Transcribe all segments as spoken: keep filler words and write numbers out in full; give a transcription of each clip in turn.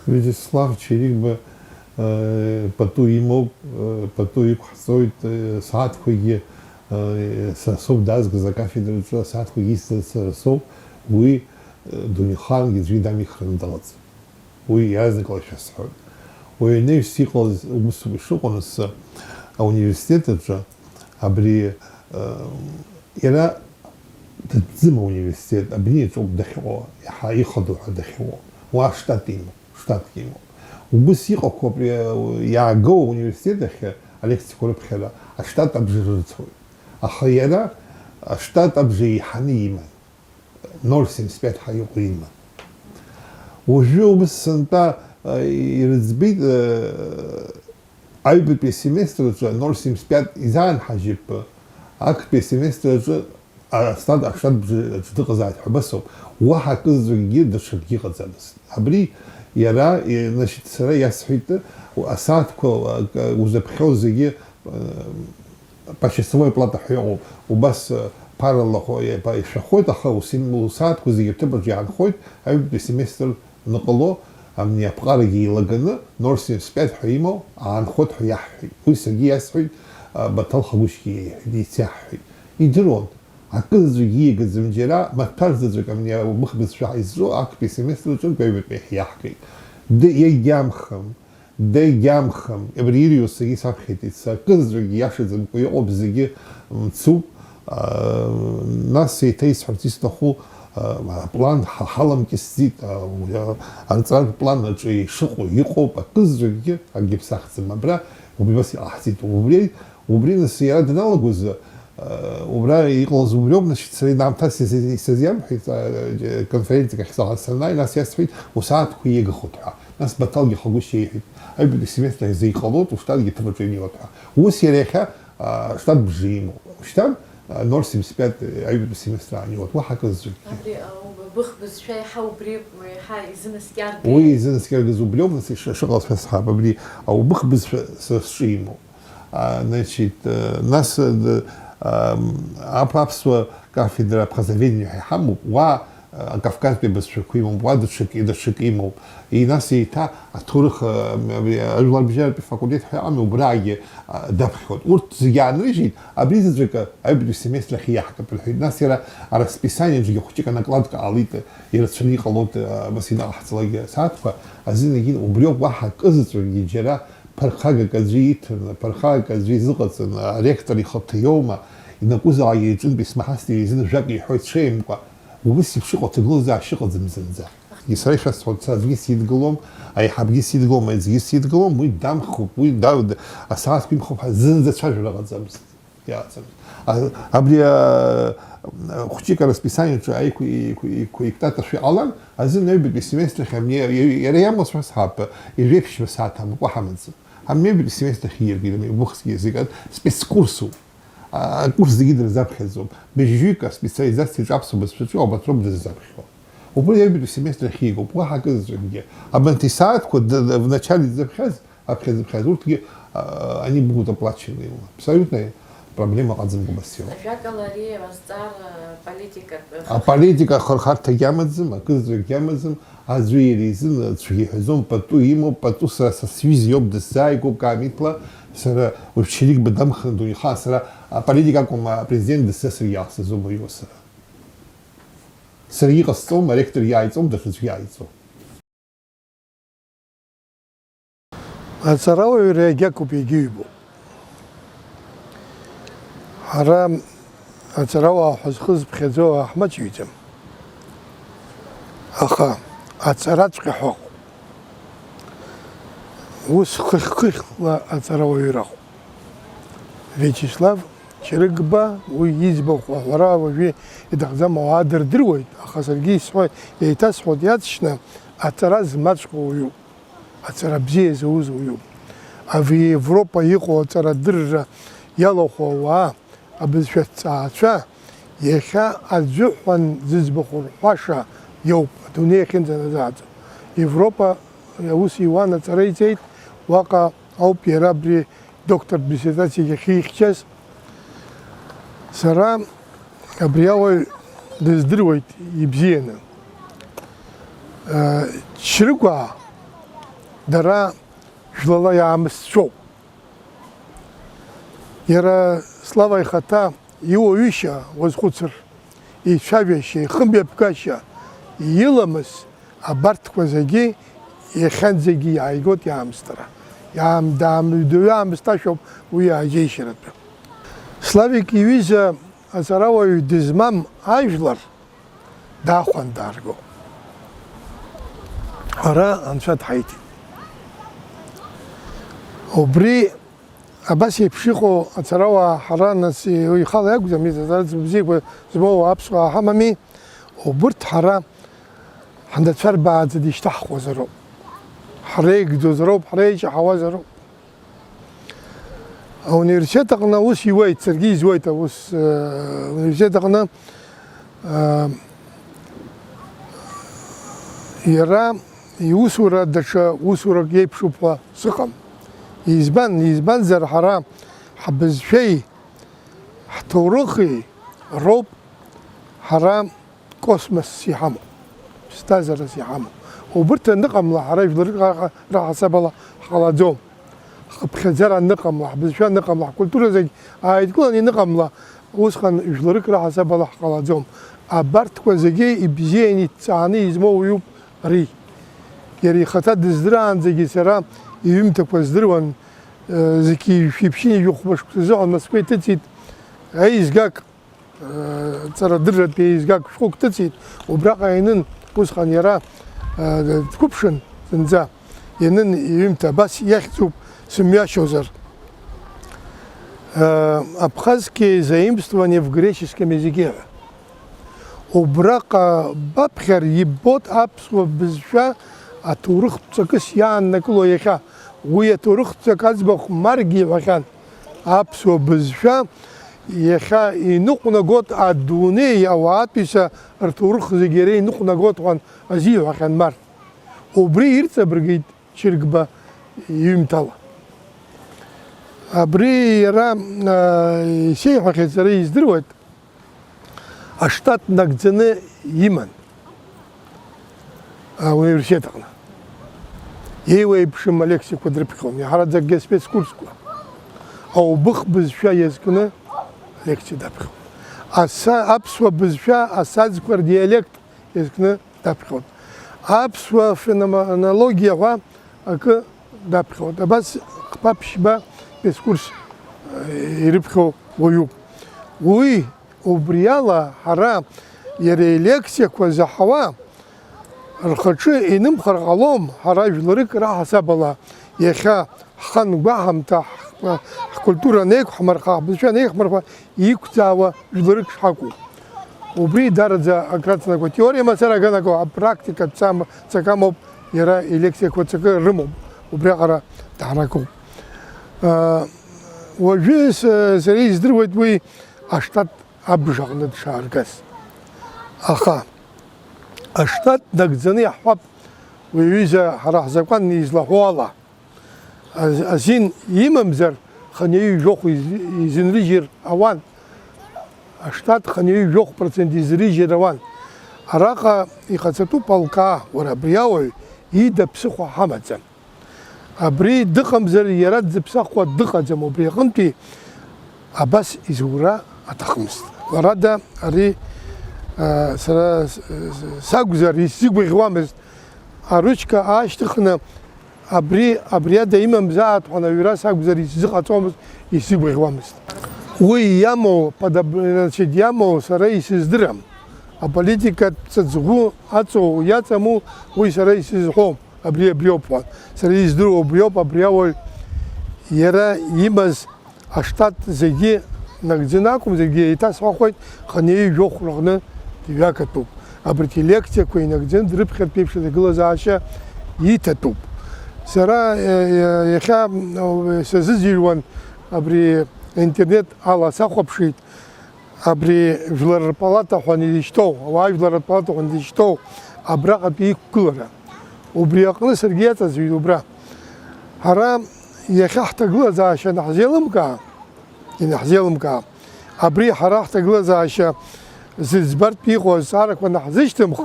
Вячеслав Чирикба, э, пату имоуп, э, пату иқәҳҵоит, э, асааҭқәагьы, э, са соуп даазгаз акафедраҿы, асааҭқәагьы исҵаз сара соуп, уи, э, дунеихаангьы аӡәгьы дамихраны далаӡам. Уи иаразнакала шәасҳәоит. Уи анаҩс иҟалаз убыс ишыҟоу нас, ауниверситет аҿы абри, э, иара дыдӡым ауниверситет, абни иаҿоуп дахьыҟоу, иаҳа ихадоу ҳәа дахьыҟоу. Уа штат имоуп, штатк имоуп. Убыс иҟақәоуп, иа-, иаагоу ауниверситет ахь алекциақәа рыԥхьара аштат абжа рырҭоит. Аха иара аштат абжа еиҳаны иман. Ноль семьдесят пять ҳәа иҟоу иман. Уажәы убыс сынтәа, а, ирыӡбеит, а, аҩбатәи асеместр аҿы ноль семьдесят пять изаанҳажьып, актәи асеместр аҿы аштат, аштат бжа аҿы дыҟазааит ҳәа убасоуп. Уаҳа акызаҵәыкгьы даҽакгьы ыҟаӡамызт. Абри иара, и-, значит, сара иасҳәеит, асааҭқәа, а, узаԥхьоу зегьы, а, почасовой плата ҳәа иҟоуп. Убас, э, ԥарала хо-, еиба ишәахоит, аха усин-, усааҭқәа зегьы рҭыԥаҿ иаанхоит, аҩбатәи семестр ныҟало, амни аԥҟарагьы еилаганы, ноль семьдесят пять ҳәа имоу аанхоит ҳәа иаҳҳәеит. Уи саргьы иасҳәеит, а, Баҭал Хагәышьгьы иеиҳәеит, ицәаҳҳәеит. Идыруан, акызаҵәык иигаӡам џьара, маҭәар заҵәык амни аубых бызшәа ҳаизҵо актәи асеместр аҿынтә аҩбатәи ҳиаҳгеит. Д-, иагьамхым, Дагьамхым, абри ирҩуа саргьы саԥхьеит, акызаҵәык иашаӡамкәа иҟоуп, зегьы мцуп. Аа, нас еиҭа исҳәарц исҭаху, аа, аплан ҳа ҳаламкьысӡеит, аа, уи, аа, арҵаратә план аҿы ишыҟоу иҟоуп, акызаҵәыкгьы акгьы ԥсахӡам. Абра убри убас иҟаҳҵеит. Убри, убри нас иара даналагоз, Убра иҟалаз убриоуп, значит, сара инамҭас исыз-, исызиамҳәеит, а, конференциак ахь саҟа санааи, нас иасҳәеит, усааҭқәа иеигахоит ҳәа. Нас Баҭалгьы Хагәышьа иеиҳәеит, аҩбатәи семестр азы иҟалоит, уштатгьы ҭыԥаҿы ианиуеит ҳәа. Ус иара иахьа, а, штат бжа имоуп. Ушьҭан, а, ноль семьдесят пять аҩбатәи семестр ааниуеит, уаҳа акызаҵәыкгьы. Абри, а, убых бызшәа иаҳа убри, иаҳа изынаскьаргеит. Уи изынаскьаргаз убриоуп, нас иш-, шыҟалаз шәасҳәап, абри аубых бызшәа са сҿы имоуп. А, значит, э, нас, э, д-, ам, ап-, аԥсуа кафедра абхазоведение ҳәа иҳамоуп, уа, э, акавказтәи абызшәақәа имоуп, уа даҽак, даҽак имоуп. И нас еиҭа аҭоурых, э, м-, абри ажәларбжьаратәи факультет ҳәа иҟами, убраагьы, а, даԥхьоит. Урҭ зегьы аанрыжьит, абри заҵәык аҩбатәи семестр ахь иаҳкып рҳәеит. Нас иара арасписаниаҿгьы хәҷык анакладка ҟалеит, ирацәаны иҟалоит, а, абас инаҟаҳҵалакгьы асааҭқәа азынгьы убриоуп, уаҳа акызаҵәыкгьы џьара Ԥырхагак аӡәы иҭаны, ԥырхагак аӡәы изыҟаҵаны, аректор ихаҭа иоума, ианакәызаалак иҿынтә исмаҳацт иара изын жәак иҳәоит ҽеимкәа, убыс еиԥш иҟоу аҭагылазаашьа ыҟаӡам зынӡа. Сара ишәасҳәо, сара аӡәгьы сидгылом, аиҳабгьы сидгылом, аӡәгьы сидгылом, уи дамхуп, уи да-, да-, асааҭ ҩымхуп ҳәа зынӡа цәажәара ыҟаӡамызт. Иаҵамыз. А, абри, а, хәҷык арасписаниаҿы аиқәи-, иқәи-, иқәи-, иктаташәа иҟалан, азын аҩбатәи семестр ахь амни-, иа-, иара иамоу сҳәа сҳәап, ҩажәеи ԥшьба сааҭ амкәа ҳамаӡам. Ҳамни аҩбатәи семестр ахь ииаргеит, ами, убыхсгьы зегь ад-, спецкурсуп. А, акурс зегьы дырзаԥхьаӡом. Быжьҩык аспециализациаҿы аԥсуа бызшәаҿы абарҭ роуп дырзаԥхьо. Убри аҩбатәи семестр ахь иигоуп, уаҳа акы заҵәыкгьы. Абанҭ исааҭқәа д-, д-, вначале дзаԥхьаз, Аԥхьаӡа-ԥхьаӡа урҭгьы, а, они будут оплачены. Абсолютно проблема ыҟаӡамкәа убас иҟоуп. Ажәакала, ари азҵаара политикатә. Аполитика ахырхарҭагьы амаӡам, акызаҵәыкгьы амаӡам, аӡәы иара изын цәгьа иҳәаӡом, пату имоуп, пату сара са сҩыза иоуп, дысзааигәоуп, Камиҭла, сара уажә Чирикба дамхны дунеихаан, сара аполитика акәым, апрезидент дысзасыргьы иаахсызоума иуа сара. Сара иҟасҵом, аректор иааиҵом, даҽаӡәгьы иааиҵом. Аҵарауаҩра иагьакуп, иагьыҩбоуп. Ҳара аҵарауаа ҳәа зхы зыԥхьаӡо ҳмаҷҩӡам. Аха аҵараҵәҟьа ҳәа ыҟоуп. Ус хыхь-хыхьла аҵарауаҩра ыҟоуп. Виачеслав Чырыгба уи иӡбахә аҳәара уажәы иҭахӡам, ауаа дырдыруеит, аха саргьы исҳәоит, еиҭасҳәоит, иаҵшьны аҵара змаҵәҟьоу уаҩуп. Аҵара бзиа зауз уаҩуп. Абри Европа иҟоу аҵарадырра иалахәу ауаа, абызшәа ҭҵаацәа, иахьа аӡәы ҳәа зыӡбахә рҳәаша иоуп, адунеи ахьынӡаназааӡо. Европа аус иуан, аҵара иҵеит, уаҟа ауп иара абри доктортә диссертациагьы ахьихьчаз. Сара абри ауаҩ дыздыруеит ибзианы. Чрыгәаа Дара жәлала иаамысцәоуп. Иара Слава ихаҭа иуаҩышьа уазхәыцыр, ицәажәашьа, ихымҩаԥгашьа, иламыс, абарҭқәа зегьы иахьанӡагьы иааигоит иаамсҭара. Иаам-, даамыҩдоҩы аамсҭашәоуп уи аџьеишьаратәы. Славик иҩыза аҵарауаҩ дызмам ажәлар даахәан даарго. Ара Анцәа дҳаиҭеит. Убри абас еиԥш иҟоу ацарауаа ҳара нас уи ихала иакәӡам, иҵаҵараӡа бзиақәа змоу аԥсуаа ҳамами, убырҭ ҳара ҳнацәа рбааӡаны ишьҭаҳхуазароуп. Ҳреигӡозароуп, ҳреиҷаҳауазароуп. Ауниверситет аҟны аус иуеит, саргьы изуеит аус, э, ауниверситет аҟны, э, иара иусура даҽа усурак иеиԥшуп ҳәа сыҟам. Избан, избанзар ҳара ҳбызшәеи ҳҭоурыхи роуп ҳара космос иҳамоу, ԥсҭазаарас иҳамоу. Убырҭ аныҟамла, ҳара жәларык раха-, раҳасабала ҳҟалаӡом. Ҳхыԥхьаӡара аныҟамла, ҳбызшәа аныҟамла, ҳкультура зегь ааидкыланы иныҟамла, усҟан жәларык раҳасабала ҳҟалаӡом. Абарҭқәа зегьы ибзианы иҭҵааны измоу уаҩуп ари. Иара ихаҭа дыздыраанӡагьы сара иҩымҭақәа здыруан, э, зқьи жәшәи ԥшьынҩажәи хәба шықәса азыҳәан Москва иҭыҵит. Аизгак Ҵарадырратә еизгак шәҟәык ҭыҵит, убраҟа ианын, усҟан иара, э, дқәыԥшын зынӡа, ианын иҩымҭа, абас иахьӡуп, сымҩашьозар. Э, абхазские заимствования в греческом языке ҳәа. Убраҟа баԥхьар иббот аԥсуа бызшәа аҭоурыхтә ҵакыс иааннакыло иахьа. Уи аҭоурыхтә ҵак аӡбахә Маргьы иҳәахьан. Аԥсуа бызшәа иахьа иныҟәнагоит адунеи ауаатәыҩса рҭоурых зегьы иара иныҟәнагоит ҳәа азиҳәахьан Март. Убри ирҵабыргит Чыргба иҩымҭала. Абри иара, а, исеиҳәахьеит, сара издыруеит, аштат нагӡаны иман ауниверситет аҟны. Еиуеиԥшым алекциақәа дрыԥхьон, иаҳараӡакгьы аспецкурсқәа. Аубых бызшәа иазкны алекциа даԥхьон. Аса-, аԥсуа бызшәа асаӡқәа рдиалект иазкны даԥхьон. Аԥсуа феноменологиа ҳәа акы даԥхьон. Абас хԥа-ԥшьба спецкурс, э, ирыԥхьо уаҩуп. Уи Убри ала, ҳара иара илекциақәа заҳауа, рхаҿы инымхар ҟалом, ҳара жәларык раҳасабала иахьа ҳхангәаҳамҭа, ҳ-, ҳкультура анеиқәҳмырха, ҳбызшәа анеиқәҳмырха иқәӡаауа жәларык шҳакәу. Убри дараӡа акраҵанакуа, теориа мацара аганаго, апрактика цам-, ҵакамоуп, иара илекциақәа ҵакы рымоуп, убриаҟара даҳракуп. Уажәы с-, сара издыруеит уи аштат абжаҟны дшааргаз. Аха аштат нагӡаны иаҳҳәап, уи аҩыза ҳара ҳзакәан излаҳәо ала, аз-, азин имамзар, хынҩажәи жәохә из-, изынрыжьыр ауан. Аштат хынҩажәи жәохә процент изрыжьыр ауан. Араҟа иҟаҵатәуп алкаа, уара абри ауаҩ ида ԥсыхәа ҳамаӡам. Абри дыҟамзар, иара дзыԥсахуа дыҟаӡам, убри аҟынтәи абас изура аҭахымызт. Лара да ари, а, сара с-, с-, сакәзар исзыгәаӷьуамызт, аручка аашьҭыхны абри, абри ада имамзааит ҳәа аҩра сакәзар исзыҟаҵомызт, исзыгәаӷьуамызт. Уи иамоу, подоб-, значит, иамоу сара исыздырам. Аполитикатә ҵаҵӷәы аҵоу иаҵаму уи сара исызҳәом. Абри абриоуп ҳәа. Сара издыруа убриоуп, абри ауаҩ иара имаз аштат зегьы нагӡаны акәым, зегьы еиҭасҳәахуеит, хынҩажәи жәохә рҟны дҩагатәуп. Абарҭ илекциақәа инагӡаны дрыԥхьартә еиԥш аҭагылазаашьа иҭатәуп. Сара, э, э, иахьа, э, сазыӡырҩуан абри интернет ала сахәаԥшит. Абри Жәлар рпалата ҳәа изышьҭоу, ауаа Жәлар рпалата ҳәа изышьҭоу абраҟатәи иқәгылара. Убри аҟны саргьы иаҵаӡҩит убра. Ҳара иахьа ҳҭагылазаашьа анаҳзеилымкаа, ианаҳзеилымкаа, абри ҳара ҳҭагылазаашьа зыӡбартә иҟоу азҵаарақәа анаҳзышьҭымх,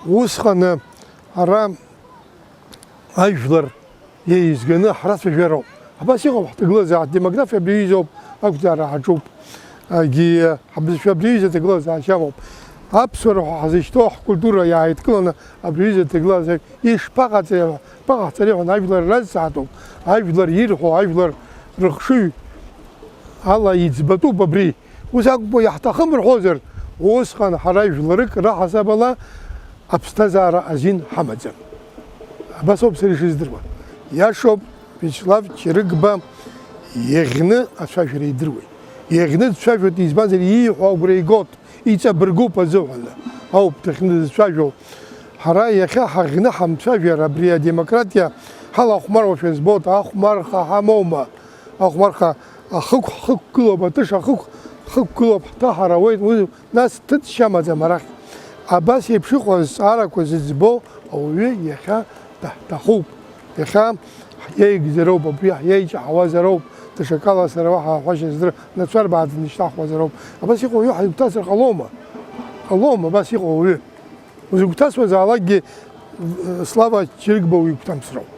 усҟаны ҳара ажәлар еизганы ҳрацәажәароуп. Абас иҟоуп ҳҭагылазаашьа, ҳдемографиа абри аҩызоуп, ақәӡаара ҳаҿуп. Егьи ҳабызшәа абри аҩыза аҭагылазаашьа амоуп. Аԥсуара ҳәа ҳазышьҭоу ҳкультура иааидкыланы абри аҩыза аҭагылазаашьа ишԥаҟаҵари ҳәа, ишԥаҟаҳҵари ҳәа ажәлар разҵаатәуп. Ажәлар ирҳәо, ажәлар рыхшыҩ ала иӡбатәуп абри. Ус акәымкәа, иаҳҭахым рҳәозар, усҟан ҳара жәларык раҳасабала аԥсҭазаара азин ҳамаӡам. Абас ауп сара ишыздыруа. Иашоуп, Виачеслав Чарыгба иаӷьны ацәажәара идыруеит. Иаӷьны дцәажәоит, избанзар, ииҳәо агәра игоит, иҵабыргуп азыҳәан ауп дахьынӡацәажәо. Ҳара иахьа ҳаӷьны ҳамцәажәар, абри адемократиа ҳалахәмаруашәа збоит, ахәмарха ҳамоума? Ахәмарха ахықә ҳхықәгылоуп, атыша ахықә ҳхықәгылоуп, ҳҭаҳар ауеит, уи нас ҭыҵшьа амаӡам арахь. Абас еиԥш иҟоу азҵаарақәа зыӡбо ауаҩы иахьа даҳҭахуп. Иахьа ҳиеигӡароуп, абри ҳиеиҷаҳауазароуп, даҽакала сара уаҳа ҳәашьа здыр-, нацәарбааӡаны ишьҭаҳхуазароуп. Абас иҟоу ауаҩы ҳаигәҭасыр ҟалома? Ҟалом, абас иҟоу ауаҩы. Узыгәҭасуазаалакгьы, Слава Чарыгба уигәҭамсроуп.